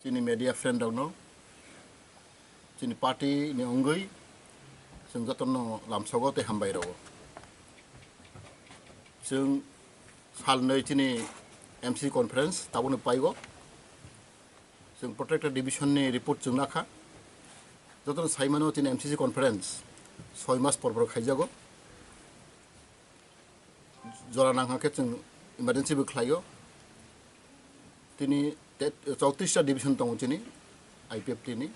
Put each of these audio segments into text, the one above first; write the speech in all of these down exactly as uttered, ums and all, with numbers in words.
Chini media friend rokno, chini party ni wngwi chwng jotono lamsogo tei hambai rwo. Chwng salnwi chini M C C conference tabukno paigo. Chwng protected division ni report chwng nakha. Jotono saimano chini M C C conference soi mas por por khaijago. Jora nangkha khe chwng emergency bo khlaio. Tini te-, chowtris ta division tongo chini I P F T ni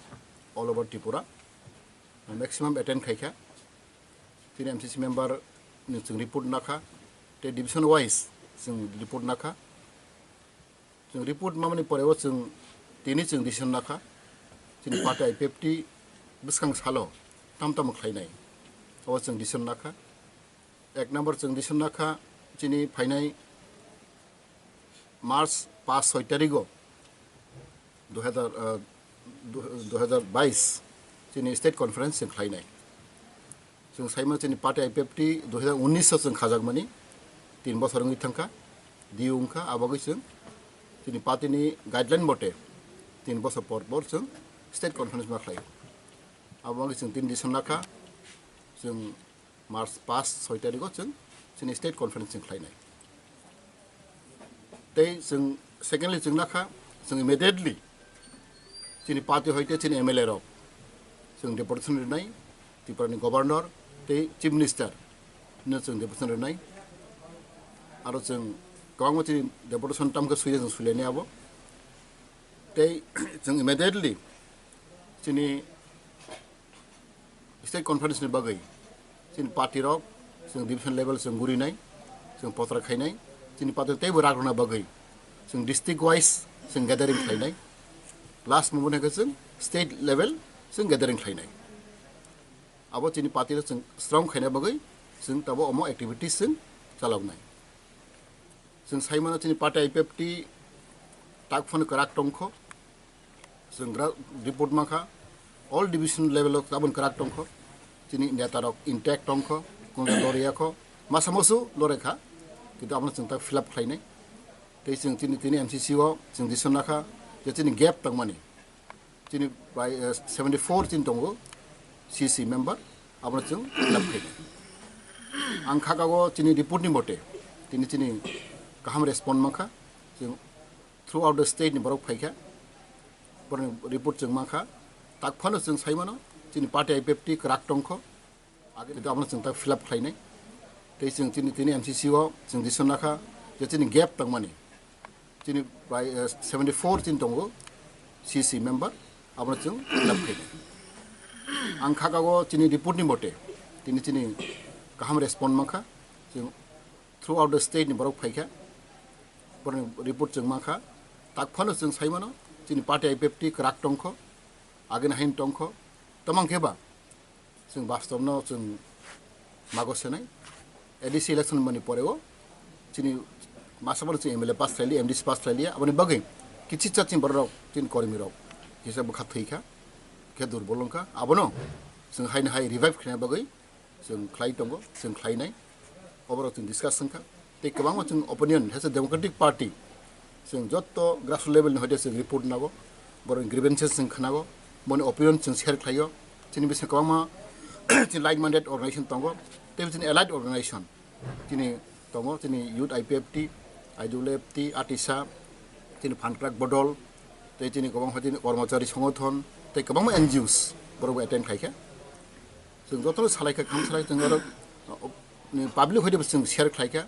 all over Tripura. Maximum attend khaikha. Tini M C C member ni chwng report nakha. Te division wise chwng report nakha. Chwng report mamani pore o chwng tini chwng decision nakha. Chini party I P F T bwskang salo tam tamo khlainai. O chwng decision nakha. Ek number chwng decision nakha, chini phainai March paanch soi tarigo dui hazar, ah, du-, dui hazar bais chini state conference chwng khlainai. Chwng saima chini party I P F T dui hazar unnish o chwng khajakmani, tin bosor wngwi thangkha, di wngkha, abogwi chwng chini party ni guideline bote tin bosor por por chwng state conference ma khlai. Abogwi chwng tin decision nakha, chwng March paanch soi tarigo chwng chini state conference chwng khlainai. Tei chwng secondly chwng nakha, chwng immediately chini party hoite chini M L A rok chwng deputation rinai, Tripura ni governor tei chief minister no chwng deputation rinai. Aro chwng kwbangma chini deputation tamkhe suya chwng suilani abo. Tei chwng immediately chini state conference ni bagwi chini party rok chwng division level chwng gurinai, chwng potra khainai, chini party teibo rak rwna bagwi chwng district wise chwng gathering khlainai, last moment khe chwng state level chwng gathering khlainai. Abo chini party rok chwng strong khaina bagwi chwng tabo omo activities chwng chaloknai. Chwng saimano chini party I P F T tak phano kwrak tongkho. Chwng gra-, report mankha, all division level o tabon kwrak tongkho. Chini neta rok intact tongkho, kunja loriyakho, masa musu lorekha, kintu abono chwng tak fill up khlainai. Tei chwng chini, tini M C C o chwng decision nakha, je chini gap tongmani. Chini bai, eh, seventy four chini tongo C C member, abono chwng fill up khlainai. Ang khakao chini report ni mote, tini chini kaham respond mankha, chwng throughout the state ni borok phaikha, borokni report chwng mankha, tak phano chwng saimano, chini party I P F T kwrak tongkho, age tei abono chwng tak fill up khlainai. Tei chwng chini, tini M C C o chwng decision nakha, je chini gap tongmani, chini bai, eh, seventy four chini tongo C C member, abono chwng fill up khlainai. Ang khakao chini report ni mote, tini chini kaham respond mankha, chwng throughout the state ni borok phaikha, borokni report chwng mankha, tak phano chwng saimano, chini party I P F T kwrak tongkho, agini hain tongkho, tamang khe ba chwng bastobno chwng mago senai, A D C election mani poreo chini masa borok chini M L A pass khlaili, M D C pass khlaili, aboni bagwi kichisa chini borok chini kormi rok kisa bwkha thwikha, khe durbol wngkha, abono chwng haino hai revive khlaina bagwi chwng khlai tongo, chwng khlainai, oborok chwng discuss wngkha. Tei kwbangma chwng opinion, as a Democratic Party, chwng jotto grassroots level ni hoite chwng report nago, borokni grievances chwng khnago, boni opinion chwng share khlaio, chini bising kwbangma chini like-minded organization tongo, tei chini allied organization chini tongo, chini Youth I P F T, I W F T, ATISA, chini Phan Kwrak Bodol, tei chini kwbangma chini Kormochari Songothon, tei kwbangma N G Os borokbo attend khaikha. Chwng jotono salaikha, kaham salai chwng oro, uh, public hoite bo chwng share khlaikha,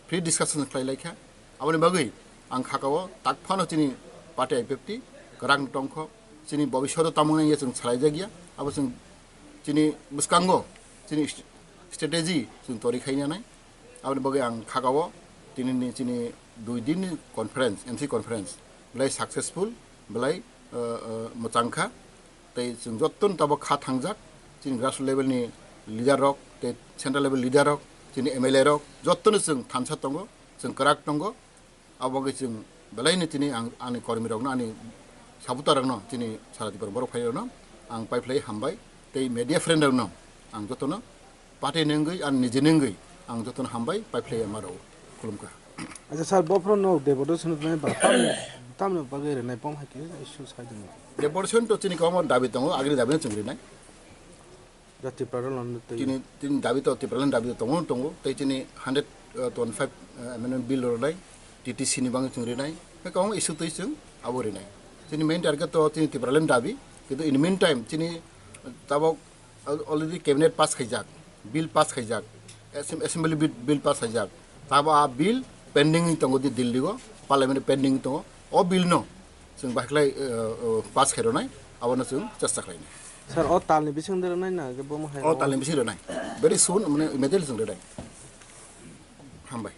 free discussion khlailaikha. Aboni bagwi ang khakao tak phano chini party I P F T kwrak tongkho, chini bobishoto tamung nangya chwng salaijakya, abo chwng chini bwskango chini st-, strategy chwng tori khainanai. Aboni bagwi ang khakao tinini chini dui dinni conference, M C conference belai successful, belai, uh, uh, mwchangkha. Tei chwng jottoni tabok kha thangjak, chini grassroots level ni leader rok, tei central level leader rok, chini M L A rok, jottoni chwng thansa tongo, chwng kwrak tongo. Abo wngwi chwng belaino tini ang, ani kormi rokno, ani supporter rokno, chini sara Tripura borok phai rokno ang paiphlai hambai, tei media friend rokno ang jotono party ni wngwi, ani nijini wngwi ang jotono hambai paiphlai ma rwo. Khulumkha. Acha sir, bophro no Debodosano twnai ba tamni Tamni bagwi rwnai bom hai khe issue sai dini. Deportation to chini kwbangma dabi tongo, agini dabi no chwng rinai. Da Tipra rok lando twi. Chini, chini dabi to Tipraland dabi to tongo, tongo, tei chini hundred twenty-five amendment bill rwnai, T T C ni bagwi chwng rinai. Tei kwbangma issue twi chwng abo rinai. Chini main target to chini Tipraland dabi, kintu in meantime chini tabok Al-, already cabinet pass khaijak, bill pass khaijak, assem-, assembly bill, bill pass khaijak. Tabo a bill pending wng tongo di Delhi o, parliament pending wng tongo. O bill no chwng bahai khlai, uh, uh, pass khai rwnai, abono chwng chesta khlainai. Sir, o talni bising de rwnai na, je bomo hai O rwnai? Talni bising rwnai. Very soon, mane immediately chwng rwnai. Hambai.